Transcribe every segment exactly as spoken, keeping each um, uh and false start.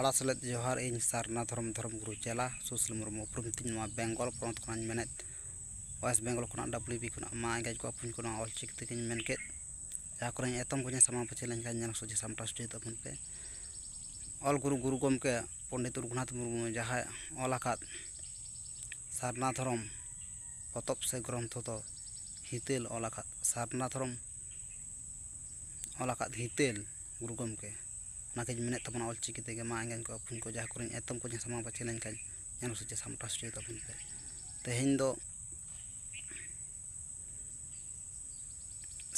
ᱟᱲᱟ ᱥᱮᱞᱮᱫ ᱡᱚᱦᱟᱨ᱾ ᱤᱧ ᱥᱟᱨᱱᱟ ᱫᱷᱚᱨᱚᱢ, ᱫᱷᱚᱨᱚᱢ ᱜᱩᱨᱩ ᱪᱮᱞᱟ ᱥᱩᱥᱤᱞ ᱢᱩᱨᱢᱩ ᱩᱯᱨᱩᱢ ᱛᱤᱧ ᱱᱚᱣᱟ ᱵᱮᱝᱜᱚᱞ ᱯᱚᱱᱚᱛ ᱠᱷᱚᱱᱟᱜ ᱤᱧ ᱢᱮᱱᱮᱫ, ᱳᱭᱮᱥᱴ ᱵᱮᱝᱜᱚᱞ ᱠᱷᱚᱱᱟᱜ ᱰᱟᱵᱽᱞᱤᱭᱩ ᱵᱤ ᱠᱷᱚᱱᱟᱜ ᱢᱟ ᱮᱸᱜᱟᱡ ᱠᱚ ᱟᱹᱯᱩᱧ ᱠᱚ ᱱᱚᱣᱟ ᱚᱞ ᱪᱤᱠᱤ ᱛᱮᱜᱮᱧ ᱢᱮᱱ ᱠᱮᱫ᱾ ᱡᱟᱦᱟᱸ ᱠᱚᱨᱮ ᱮᱛᱚᱢ ᱠᱚᱧᱮ ᱥᱟᱢᱟᱝ ᱯᱟᱹᱪᱷᱤ ᱞᱮᱱᱠᱷᱟᱱ ᱧᱮᱞ ᱥᱚᱡᱷᱮ ᱥᱟᱢᱴᱟᱣ ᱥᱚᱡᱷᱮ ᱛᱟᱵᱚᱱ ᱯᱮ᱾ ᱚᱞ ᱜᱩᱨᱩ ᱜᱩᱨᱩ ᱜᱚᱢᱠᱮ ᱯᱚᱱᱰᱤᱛ ᱨᱚᱜᱷᱩᱱᱟᱛᱷ ᱢᱩᱨᱢᱩ ᱡᱟᱦᱟᱸᱭ ᱚᱞ ᱟᱠᱟᱫ ᱥᱟᱨᱱᱟ ᱫᱷᱚᱨᱚᱢ ᱯᱚᱛᱚᱵ ᱥᱮ ᱜᱨᱚᱱᱛᱷᱚ ᱫᱚ ᱦᱤᱛᱟᱹᱞ ᱚᱞ ᱟᱠᱟᱫ ᱥᱟᱨᱱᱟ ᱫᱷᱚᱨᱚᱢ ᱚᱞ ᱟᱠᱟᱫ ᱦᱤᱛᱟᱹᱞ ᱜᱩᱨᱩ ᱜᱚᱢᱠᱮ, ᱚᱱᱟᱜᱤᱧ ᱢᱮᱱᱮᱫ ᱛᱟᱵᱚᱱᱟ ᱚᱞ ᱪᱤᱠᱤ ᱛᱮᱜᱮ ᱢᱟ ᱮᱸᱜᱟᱧ ᱠᱚ ᱟᱹᱯᱩᱧ ᱠᱚ ᱡᱟᱦᱟᱸ ᱠᱚᱨᱮᱧ ᱮᱛᱚᱢ ᱠᱚᱧ ᱥᱟᱢᱟᱝ ᱯᱟᱹᱪᱷᱤ ᱞᱮᱱᱠᱷᱟᱱ ᱧᱮᱞ ᱥᱚᱡᱷᱮ ᱥᱟᱢᱴᱟᱣ ᱥᱚᱡᱷᱮ ᱛᱟᱵᱚᱱ ᱯᱮ᱾ ᱛᱮᱦᱮᱧ ᱫᱚ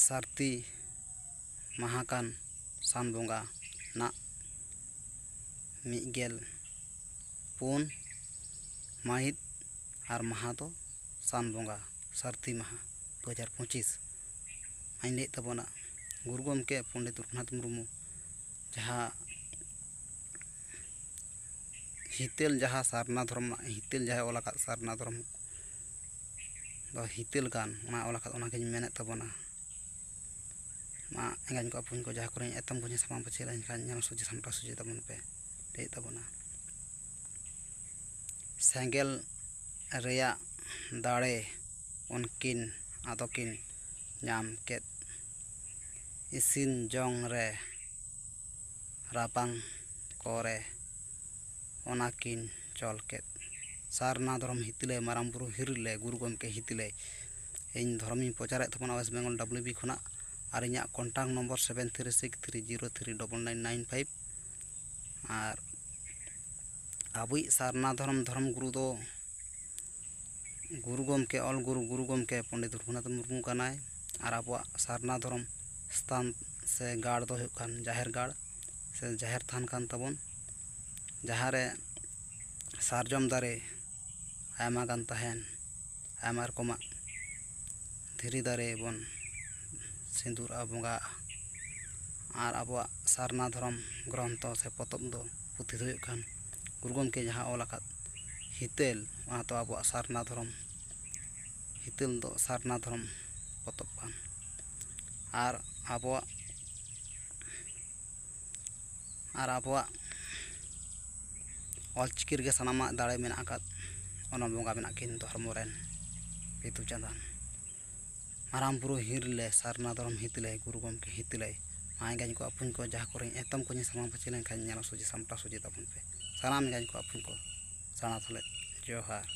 ᱥᱟᱹᱨᱛᱤ ᱢᱟᱦᱟ ᱠᱟᱱ ᱥᱟᱱ ᱵᱚᱸᱜᱟ ᱱᱟᱜ ᱢᱤᱫ ᱜᱮᱞ ᱯᱩᱱ ᱢᱟᱹᱦᱤᱛ ᱟᱨ ᱢᱟᱦᱟ ᱫᱚ ᱥᱟᱱ ᱵᱚᱸᱜᱟ ᱥᱟᱹᱨᱛᱤ ᱢᱟᱦᱟ ᱫᱩ ᱦᱟᱡᱟᱨ ᱯᱚᱸᱪᱤᱥ᱾ ᱟᱧ ᱞᱟᱹᱭᱮᱫ ᱛᱟᱵᱚᱱᱟ ᱜᱩᱨᱩ ᱜᱚᱢᱠᱮ ᱯᱚᱱᱰᱤᱛ ᱨᱚᱜᱷᱩᱱᱟᱛᱷ ᱢᱩᱨᱢᱩ ᱡᱟᱦᱟᱸ ᱦᱤᱛᱟᱹᱞ ᱡᱟᱦᱟᱸ ᱥᱟᱨᱱᱟ ᱫᱷᱚᱨᱚᱢ ᱨᱮᱱᱟᱜ ᱦᱤᱛᱟᱹᱞ ᱡᱟᱦᱟᱸᱭ ᱚᱞ ᱟᱠᱟᱫ ᱥᱟᱨᱱᱟ ᱫᱷᱚᱨᱚᱢ ᱫᱚ ᱦᱤᱛᱟᱹᱞ ᱜᱟᱱ ᱚᱱᱟ ᱚᱞ ᱟᱠᱟᱫ ᱚᱱᱟᱜᱤᱧ ᱢᱮᱱᱮᱫ ᱛᱟᱵᱚᱱᱟ᱾ ᱢᱟ ᱮᱸᱜᱟᱧ ᱠᱚ ᱟᱹᱯᱩᱧ ᱠᱚ ᱡᱟᱦᱟᱸ ᱠᱚᱨᱮᱧ ᱮᱛᱚᱢ ᱠᱚᱧ ᱥᱟᱢᱟᱝ ᱯᱟᱹᱪᱷᱤ ᱞᱮᱱᱠᱷᱟᱱ ᱧᱮᱞ ᱥᱚᱡᱷᱮ ᱥᱟᱢᱴᱟᱣ ᱥᱚᱡᱷᱮ ᱛᱟᱵᱚᱱ ᱯᱮ᱾ ᱞᱟᱹᱭᱮᱫ ᱛᱟᱵᱚᱱᱟ ᱥᱮᱸᱜᱮᱞ ᱨᱮᱭᱟᱜ ᱫᱟᱲᱮ ᱩᱱᱠᱤᱱ ᱟᱫᱚ ᱠᱤᱱ ᱧᱟᱢ ᱠᱮᱫ᱾ ᱤᱥᱤᱱ ᱡᱚᱝ ᱨᱮ ᱨᱟᱵᱟᱝ ᱠᱚᱨᱮ ᱚᱱᱟ ᱠᱤᱱ ᱪᱚᱞ ᱠᱮᱫ᱾ ᱥᱟᱨᱱᱟ ᱫᱷᱚᱨᱚᱢ ᱦᱤᱛᱤᱞᱟᱹᱭ ᱢᱟᱨᱟᱝ ᱵᱩᱨᱩ ᱦᱤᱨᱤᱞᱮ ᱜᱩᱨᱩ ᱜᱚᱢᱠᱮ ᱦᱤᱛᱤᱞᱟᱹᱭ᱾ ᱤᱧ ᱫᱷᱚᱨᱚᱢᱤᱧ ᱯᱨᱚᱪᱟᱨᱮᱫ ᱛᱟᱵᱚᱱᱟ ᱳᱭᱮᱥᱴ ᱵᱮᱝᱜᱚᱞ ᱰᱟᱵᱽᱞᱤᱭᱩ ᱵᱤ ᱠᱷᱚᱱᱟᱜ, ᱟᱨ ᱤᱧᱟᱹᱜ contact number seven three six three zero three double nine nine five. ᱟᱨ ᱟᱵᱚᱭᱤᱡ ᱥᱟᱨᱱᱟ ᱫᱷᱚᱨᱚᱢ ᱫᱷᱚᱨᱚᱢ ᱜᱩᱨᱩ ᱫᱚ ᱜᱩᱨᱩ ᱜᱚᱢᱠᱮ, ᱚᱞ ᱜᱩᱨᱩ, ᱜᱩᱨᱩ ᱜᱚᱢᱠᱮ ᱯᱚᱱᱰᱤᱛ ᱨᱚᱜᱷᱩᱱᱟᱛᱷ ᱢᱩᱨᱢᱩ ᱠᱟᱱᱟᱭ᱾ ᱟᱨ ᱟᱵᱚᱣᱟᱜ ᱥᱟᱨᱱᱟ ᱫᱷᱚᱨᱚᱢ ᱥᱛᱷᱟᱱ ᱥᱮ ᱜᱟᱲ ᱫᱚ ᱦᱩᱭᱩᱜ ᱠᱟᱱ ᱡᱟᱦᱮᱨ ᱜᱟᱲ ᱥᱮ ᱡᱟᱦᱮᱨ ᱛᱷᱟᱱ ᱠᱟᱱ ᱛᱟᱵᱚᱱ, ᱡᱟᱦᱟᱸ ᱨᱮ ᱥᱟᱨᱡᱚᱢ ᱫᱟᱨᱮ ᱟᱭᱢᱟ ᱜᱟᱱ ᱛᱟᱦᱮᱱ, ᱟᱭᱢᱟ ᱨᱚᱠᱚᱢᱟᱜ ᱫᱷᱤᱨᱤ ᱫᱟᱨᱮ ᱵᱚᱱ ᱥᱤᱸᱫᱩᱨᱟᱜᱼᱟ, ᱵᱚᱸᱜᱟᱜᱼᱟ᱾ ᱟᱨ ᱟᱵᱚᱣᱟᱜ ᱥᱟᱨᱱᱟ ᱫᱷᱚᱨᱚᱢ ᱜᱨᱚᱱᱛᱷᱚ ᱥᱮ ᱯᱚᱛᱚᱵ ᱫᱚ, ᱯᱩᱛᱷᱤ ᱫᱚ ᱦᱩᱭᱩᱜ ᱠᱟᱱ ᱜᱩᱨᱩ ᱜᱚᱢᱠᱮ ᱡᱟᱦᱟᱸ ᱚᱞ ᱟᱠᱟᱫ ᱦᱤᱛᱟᱹᱞ, ᱚᱱᱟ ᱫᱚ ᱟᱵᱚᱣᱟᱜ ᱥᱟᱨᱱᱟ ᱫᱷᱚᱨᱚᱢ ᱦᱤᱛᱟᱹᱞ ᱫᱚ ᱥᱟᱨᱱᱟ ᱫᱷᱚᱨᱚᱢ ᱯᱚᱛᱚᱵ ᱠᱟᱱ᱾ ᱟᱨ ᱟᱵᱚᱣᱟᱜ ᱟᱨ ᱟᱵᱚᱣᱟᱜ ᱚᱞᱪᱤᱠᱤ ᱨᱮᱜᱮ ᱥᱟᱱᱟᱢᱟᱜ ᱫᱟᱲᱮ ᱢᱮᱱᱟᱜ ᱟᱠᱟᱫ᱾ ᱚᱱᱟ ᱵᱚᱸᱜᱟ ᱢᱮᱱᱟᱜ ᱠᱤᱱ ᱫᱷᱚᱨᱢᱚ ᱨᱮᱱ ᱵᱤᱫᱩ ᱪᱟᱸᱫᱟᱱ᱾ ᱢᱟᱨᱟᱝ ᱵᱩᱨᱩ ᱦᱤᱨᱞᱟᱹ, ᱥᱟᱨᱱᱟ ᱫᱷᱚᱨᱚᱢ ᱦᱤᱛᱞᱟᱹᱭ, ᱜᱩᱨᱩ ᱜᱚᱢᱠᱮ ᱦᱤᱛᱞᱟᱹᱭ, ᱢᱟᱭ ᱜᱟᱧ ᱠᱚ ᱟᱹᱯᱩᱧ ᱠᱚ, ᱡᱟᱦᱟᱸ ᱠᱚᱨᱮ ᱮᱛᱚᱢ ᱠᱚᱧ ᱥᱟᱢᱟᱝ ᱯᱟᱹᱪᱷᱤ ᱞᱮᱱᱠᱷᱟᱱ ᱧᱮᱞ ᱥᱚᱡᱷᱮ ᱥᱟᱢᱴᱟᱣ ᱥᱚᱡᱷᱮ ᱛᱟᱵᱚᱱ ᱯᱮ᱾ ᱥᱟᱱᱟᱢ ᱜᱟᱧ ᱠᱚ ᱟᱹᱯᱩᱧ ᱠᱚ ᱥᱟᱨᱱᱟ ᱥᱮᱞᱮᱫ ᱡᱚᱦᱟᱨ᱾